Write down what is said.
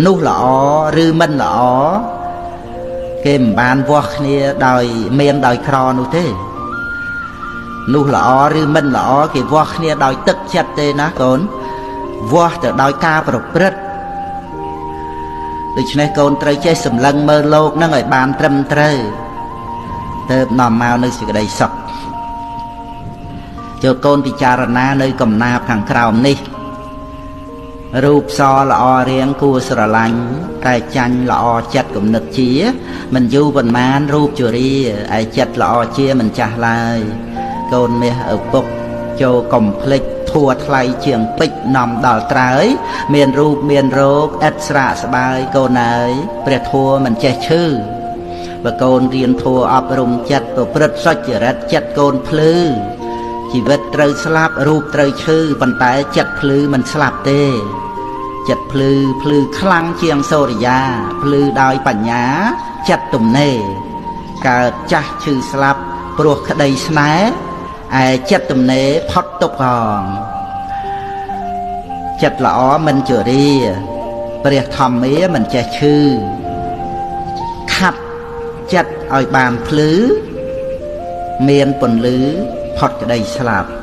នោះល្អឬមិនល្អគេមិនបានវាស់គ្នាដោយមានដោយក្រនោះទេនោះល្អឬមិនល្អគេវាស់គ្នាដោយទឹកចិត្តទេណាកូនវាស់ទៅដោយការប្រព្រឹត្តដូច្នេះកូនត្រូវចេះសម្លឹងមើលលោកនឹងឲ្យបានត្រឹមត្រូវទើបនាំមកនៅសេចក្តីសុខចូលកូនពិចារណានៅកំណាបខាងក្រោមនេះរូបសល្អរៀងគួរស្រឡាញ់តែចាញ់ល្អចិត្តគំនិតជាមិនយូរប៉ុន្មានរូបជរាឯចិត្តល្អជាមិនចាស់ឡើយកូនមាសឪពុកចូលកុំភ្លេចធัวថ្លៃជាងពេជ្រនាំដល់ត្រើយមានរូបមានរោគឥតស្រាកស្បាយកូនអើយព្រះធัวមិនចេះឈឺបើកូនរៀនធัวអប់រំចិត្តប្រព្រឹត្តសុចរិតចិត្តកូនភ្លឺជីវិតត្រូវស្លាប់រូបត្រូវឈឺប៉ុន្តែចិត្តភ្លឺមិនស្លាប់ទេចិត្តភ្លឺភ្លឺខ្លាំងជាងសូរិយាភ្លឺដោយបញ្ញាចិត្តទំនេរកើតចាស់ឈឺស្លាប់ព្រោះក្តីស្នេហ៍ឯចិត្តទំនេរផុតទុក្ខផងចិត្តល្អមិនជរាព្រះធម្មាមិនចេះឈឺខាត់ចិត្តឲ្យបានភ្លឺមានពន្លឺផុតក្តីស្លាប់។